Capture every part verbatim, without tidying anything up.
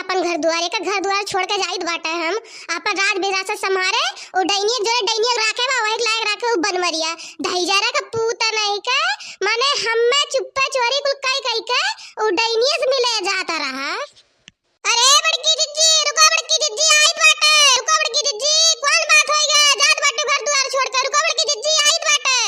अपन घर दुआर, एक घर दुआर छोड़ के जाइत बाटे हम, अपन राज विरासत संभारे। उ डैनिया, जो डैनिया राखे बा, वही लायक राखे उ बनवरिया। दहिजरा के पूत नहीं के, माने हम्मे चुप्पे चोरी कुल कई कई के उ डैनिया से मिले जाता रहा। अरे बड़की जिज्जी, रुको बड़की जिज्जी, आइत बाटे। रुको बड़की जिज्जी, कौन बात होई गे? जात बाटे घर दुआर छोड़ के। रुको बड़की जिज्जी, आइत बाटे।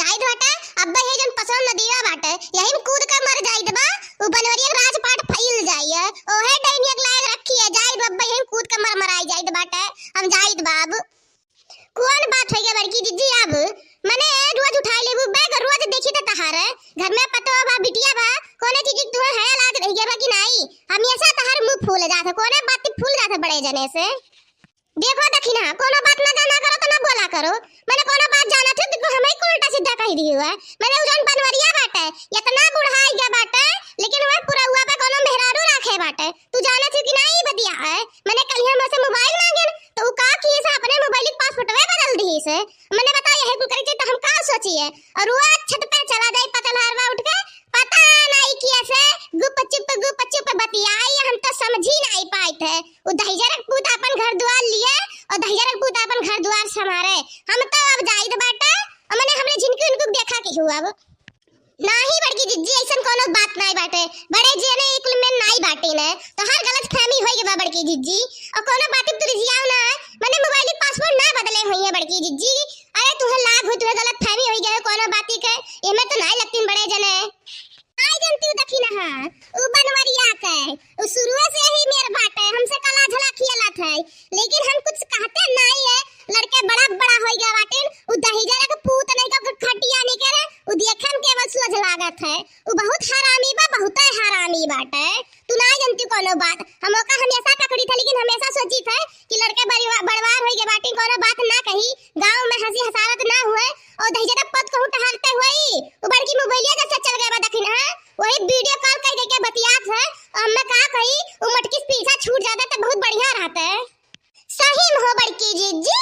जाइत बाटे, अब्बे ये जौन पसरल नदिया बाटे, यही में कूद के मर जाइत बा। उ बनवरिया के राजपाट फैल जाइए, ओहे डैनिया के लायक रखिए। जाइत बा, अब्बे यही में कूद के मर मराई जाइत बाटे। हम जाइत बा अब। कौन बात होई गे बड़की जिज्जी अब? मने रोज उठाई लेबू बैग, रोज देखी त तहार घर में पतोह बा, बिटिया बा, कौने चीज की तुहे है लाज रह गया बा कि नाई? हमेशा तहार मुंह फूल जात है, कौने बात फूल जात है बड़े जने से? देखो दखिनहा, कोनो बात ना जाना करो तो ना बोला करो। मने कोनो बात जाना थे तो हमही को उल्टा सीधा कह दियो है। मने उ जौन बनवरिया बाटे, इतना बुढ़ाई गया बाटे, लेकिन वह पुरौआ पे कोनो मेहरारू राखे बाटे। तू जाना थे कि नाई बतिया है? मने कल हमसे मोबाइल मांगेन, तो उ का किए से अपने मोबाइल के पासवर्डवे बदल दिए से। मने बताओ, यही कुल करे तो हम का सोचिए? और वो छत पे चला जाए पतलहरवा उठ के, पता नहीं किए से गुप चुप गुप चुप बतियाई, हम तो समझी नहीं पाइत है। उ दहिजरक पूत अपन घर दुआर लिए और दहिजरक पूत अपन घर दुआर संभारे। हम तो अब जाइत बाटे, और मने हमरे झिनकी उनको देखा के हुआ अब। नाही बड़की जिज्जी, ऐसन कोनो बात नाही बाटे। बड़े जने ई कुल में नाही बाटे ने। तो हर गलत फहमी होई गई बा बड़की जिज्जी। और कोनो बात तू रिझियाओ ना, मने मोबाइल के पासवर्ड ना बदले होई है बड़की जिज्जी। अरे तुहे लाग हो, तुहे गलत फहमी होई गए कोनो बात के। एमे तो नाही लगतीन बड़े जने। आई जनती उ दखिनहा, उ बनवरिया के, उ शुरुए से यही मेर बाटे, हमसे कला झला खियलत है, लेकिन हम कुछ कहते नाही है। लड़के बड़ा बड़ा होई गया बाटिन, उ दहिजरा के पूत नहीं का खटिया नहीं करे, उ देखे में केवल सोझ लागत है। उ बहुत हरामी बा, बहुते हरामी बाटे। तू नाही जनती कोनो बात, हम ओका हमेशा पकड़ी थे, लेकिन हमेशा सोची थे कि लड़के बड़वा-, बड़वार होई गया बाटिन, कोनो बात ना कही, गाँव में हंसी हसारत ना हुए, और दहिजरा पत कहूँ टहरते हुई, उ बड़की मोबाइलिया जब से चल गए बा दखिनहा, वही वीडियो कॉल कर करके बतियात है। और मैं का कही, उ मटकी से पीछा छूट जाता तो बहुत बढ़िया रहता है। सही में हो बड़की जिज्जी,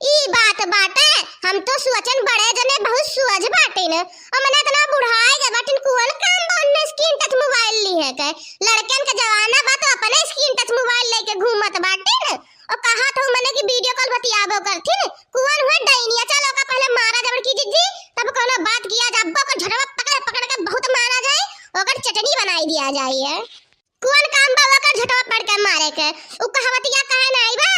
ई बात बाटे, हम तो सोचन बड़े जने बहुत सोझ बाटिन, और मने इतना बुढ़ाए गए बाटिन, कौन काम बा उन्हें स्क्रीन टच मोबाइल ली है के? लड़कन के जमाना बा तो अपने स्क्रीन टच मोबाइल लेके घूमत बाटिन। और कहा था मने कि वीडियो कॉल बतियाबो करथिन, कुवन हुए डैनिया, चलो का पहले मारा जा बड़की जिज्जी, तब कोनो बात किया जा। अब्बो का झटवा पकड़ पकड़ के बहुत मारा जाए, ओकर चटनी बनाई दिया जाए। कुवन काम बा ओकर झटवा पकड़ के मारे के? उ कहावतिया कहे ना आई बा,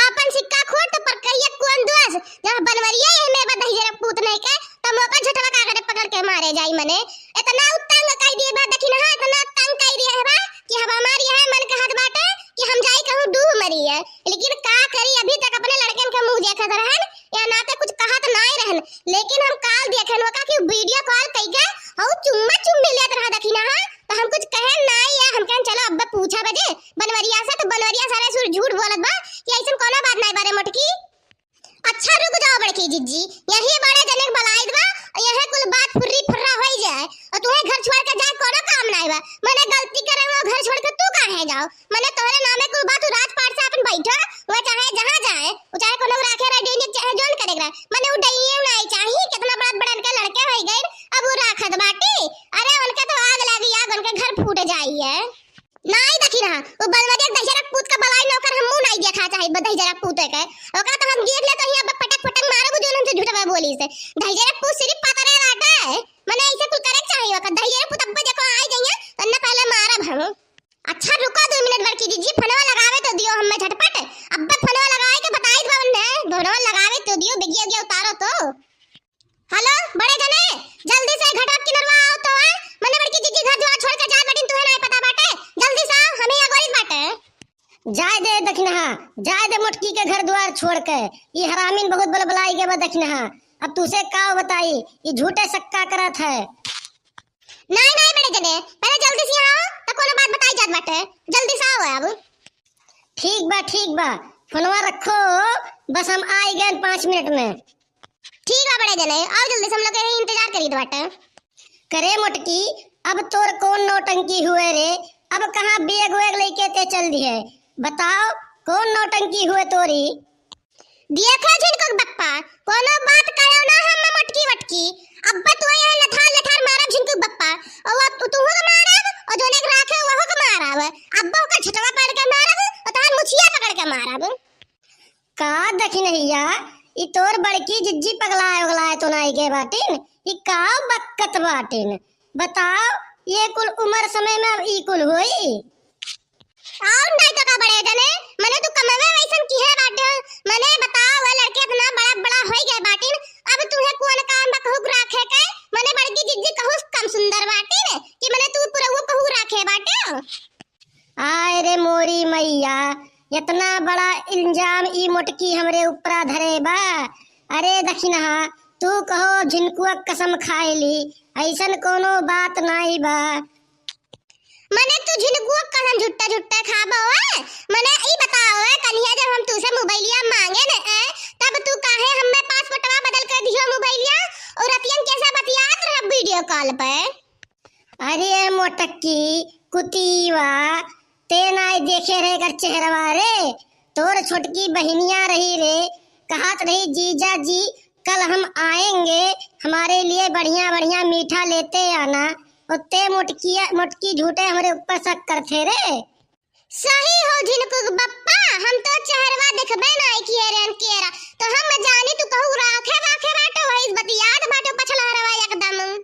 आपन सिक्का खोट तो पर कहिए कुवन दोष, जब बनवरिया ये में बदही जरा पूत नहीं के, तब ओकर झटवा का करे पकड़ के मारे जाई मने। इतना उ तंग कई दिए बा, दखिनहा, इतना तंग कई दिए है बा कि अब हमार यह मन कहत बाटे कि हम जाई कहूँ डूब मरी है। लेकिन का करी, अभी तक अपने लड़कन के मुंह देखत रहन, या ना तो कुछ कहत नाई रहन, लेकिन हम काल देखन ओका कि वीडियो कॉल कई के और चुम्मा चुम्मी लेत रहा दखिनहा, तो हम कुछ कहन नाई है। हम कहन चलो अब्बे पूछा बजे बनवरिया से, तो बनवरिया सारे सुर झूठ बोलत बा कि ऐसन कोनो बात नाई बारे मोटकी। अच्छा रुक जाओ बड़की जिज्जी, यही बड़े जने के बलाइत बा, यही कुल बात फुर्री फुर्रा होई जाए, और तुम्हें घर छोड़ के जाए कोनो काम नाई बा। मने गलती करे वो घर छोड़ के तू काहे जाओ? मने तोहरे नामे कुल बात राजपाट से अपन बैठा, वो चाहे जहाँ जाए, वो चाहे कोनो राखे रहे, डैनिया चाहे जौन करे रहे, मने वो डैनिया नाई चाही, कितना बड़ा बड़ा इनके लड़के होई गए, अब वो राखत बाटी। अरे उनके तो आग लागी आग, उनके घर फूट जाई है। नाई दखिनहा, वो बनवरिया के दहिजरा पूत का बलाई नौकर हम मुंह नाई देखा चाहे, ब-, दहिजरा पूत है के। ओकरा तो हम देख ले तो ही अब पटक पटक मारब, जो उनसे झूठा बोली से। दहिजरा पूत सिर्फ पतरे लाटा है, मने ऐसे कुल करे के चाहिए ओकर। दहिजरा पूत अब देखो आई जाइए, तो अन्ना पहले मारब हम। अच्छा रुको दो मिनट बड़की जिज्जी, फोनवा लगावे तो दियो हमें झटपट। अब फोनवा लगाए के बताई दो ने, फोनवा लगावे तो दियो, बेगिया बेगिया उतारो तो। हेलो, बड़े जने, जल्दी से घटवा किनरवा आओ तो, आ? मने बड़की जिज्जी घर दुआर छोड़ के जात बाटिन, तुहे नाई पता बाटे? जल्दी से आओ, हमें यहाँ गोरी बाटे। जाए दे दखिनहा, जाए दे मोटकी के घर दुआर छोड़ के। ई हरामिन बहुत बलबलाई के बा दखिनहा। अब तुसे का बताई, ई झूठे सक्का करत है। नाई, नाई बड़े जने, पहले जल्दी से आओ, तो कोनो बात बताई जात बाटे। जल्दी से आओ अब। ठीक बा, ठीक बा, फोनवा रखो, बस हम आई गए पाँच मिनट में। ठीक बा बड़े जने, आओ जल्दी से, हम लोग यही इंतजार करीत बाटे। करे मोटकी, अब तोर कौन नौटंकी हुए रे? अब कहाँ बैग वैग लेके ते चल दिए? बताओ, कौन नौटंकी हुए तोरी? देखो झिनकुक बप्पा, कोनो बात करो ना हम मोटकी वटकी। अब्बा तू यहाँ लथार लथार मारब झिनकू बप्पा, और अब तू, तू के मारब, और जोने के राखे वहू के मारब। अब्बा ओकर झटवा पकड़ के मारब, और तहार मुछिया पकड़ के मारब। का दखिनहिया, ई तोर बड़की जिज्जी पगलाए उगलाए तो नाई के बाटिन? ई का बकत बाटिन? बताओ, ये कुल उमर समय में अब ई कुल होई? और नाई तो का बड़े जने, मने तू कमवे वैसन किहे बाटे। मने बताओ, वे लड़के इतना बड़ा बड़ा होई गए बाटिन, अब तुहे कौन काम बा कहूक राखे के? मने बड़की जिज्जी कहूक कम सुंदर बाटिन कि मने तू पूरा वो कहूक राखे बाटे? आय रे मोरी मैया, इतना बड़ा इल्जाम ई मोटकी हमरे ऊपरा धरे बा। अरे दखिनहा, तू कहो झिनकुआ कसम खाए ली, ऐसन कोनो बात नाई बा। मने तू झिनकुआ कसम झुट्टा झुट्टा खाबो है? मने ई बताओ है, कन्हिया जब हम तूसे मोबाइलिया मांगे न है, तब तू काहे हमें पासवर्डवा बदल कर दियो मोबाइलिया? और रतियन कैसा बतियात रह वीडियो कॉल पे? अरे मोटकी कुतीवा, ते नाई देखे रहे कर चेहरवा रे। तोर छोटकी बहिनिया रही रे, कहत रही, "जीजा जी, कल हम आएंगे, हमारे लिए बढ़िया बढ़िया मीठा लेते आना।" और ते मोटकिया, मोटकी झूठे हमरे ऊपर शक करते रे। सही हो झिनकुक बप्पा, हम तो चेहरवा देखबे नाई किए रहन केरा, तो हम जानी तू कहू राखे बाखे बाटो, वही बतियात बाटो पछलहरवा एकदम।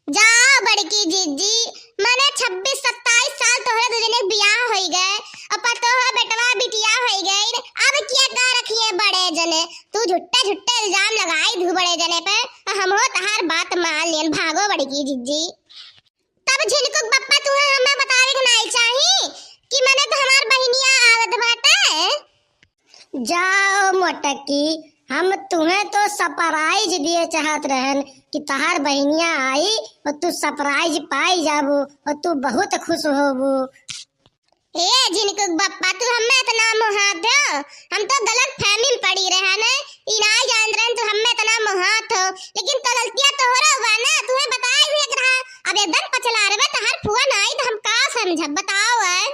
जाओ बड़की जिज्जी, मने छब्बीस सत्ताईस साल तोहरे दू जने के बियाह होई गए, अब पतोह बेटवा बिटिया होई गई, अब किया का रखिए बड़े जने? तू झुट्टे झुट्टे इल्जाम लगाई दू बड़े जने पे, और हमहो तहार बात मान लियन, भागो बड़की जिज्जी। तब झिनकुक बप्पा तुहे हमें बतावे के नाई चाही कि मने तो हमार बहिनिया आवत बाटे। जाओ मोटकी, हम तुहे तो सरप्राइज दिए चाहत रहन कि तहार बहिनिया आई और तू सरप्राइज पाई जाबू और तू बहुत खुश होबू। ए झिनकुक बप्पा, तू हमें इतना मोहात हो, हम तो गलत फहमी में पड़ी रहन, ई नाई जानत रहन तू हमें इतना मोहात हो, लेकिन तो गलतिया तोहरो बा ना, तुहे बताए भी एक रहा, अब एकदम पछला रहे तहार फुआ नाई तो हम का समझब, बताओ है।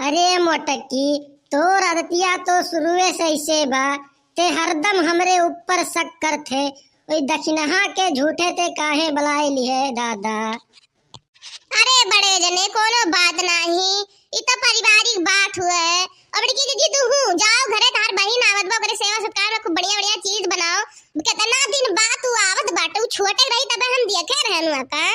अरे मोटकी, तोर आदतिया तो शुरुए से ऐसे बा, ते हरदम हमरे ऊपर शक करत है, ओई दखिनहा के झूठे ते काहे बुलाए लिहे दादा? अरे बड़े जने, कोनो बात नाही, ई तो पारिवारिक बात हुए है। अब बड़की दीदी तू हूँ, जाओ घरे, तहार बहिन आवत बा, ओकरे सेवा सत्कार में खूब बढ़िया बढ़िया चीज बनाओ। कितना दिन बाद तू आवत बाटे, उ छोटे रही तबे हम देखे रहनु का।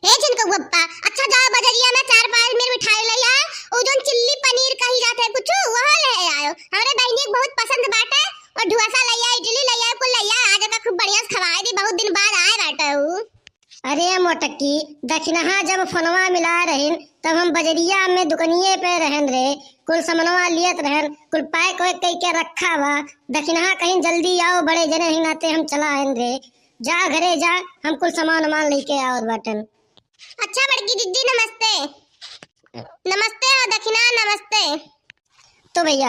हे झिनकुक बप्पा, अच्छा जाओ बजरिया में चार पाँच मिनट मिठाई ले आओ, उ जोन चिल्ली पनीर कही जात है कुछ, वह ले आओ। हमरे बहिनी के बहुत पसंद बाटे, और ढोसा ले आओ, इडली ले आओ, कुल ले आओ, आज का खूब बढ़िया से खवाए दी, बहुत दिन बाद आए बाटे उ। अरे मोटकी, दखिनहा जब फोनवा मिला रहिन, तब हम बजरिया में दुकनिये पे रहन रे, कुल समनवा लियत रहन, कुल पैक वैक कई के रखा बा। दखिनहा कहीं जल्दी आओ, बड़े जने ही नाते हम चला आयन रे। जा घरे जा, हम कुल सामान वामान लेके आवत बाटन। अच्छा बड़की दीदी, नमस्ते। नमस्ते हो दखिना, नमस्ते। तो भैया,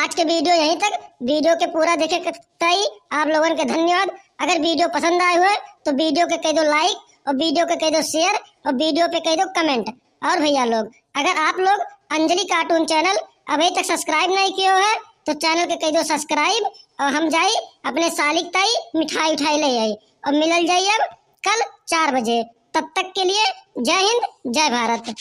आज के वीडियो यहीं तक। वीडियो के पूरा देखे के ताई आप लोगन के धन्यवाद। अगर वीडियो पसंद आए हुए तो वीडियो के कह दो लाइक और वीडियो के कह दो शेयर और वीडियो पे कह दो कमेंट। और भैया लोग, अगर आप लोग अंजलि कार्टून चैनल अभी तक सब्सक्राइब नहीं कियो है तो चैनल के कह दो सब्सक्राइब और हम जाई अपने सालिक ताई मिठाई उठाई ले आई और मिलल जाई अब कल चार बजे। तब तक के लिए जय हिंद, जय भारत।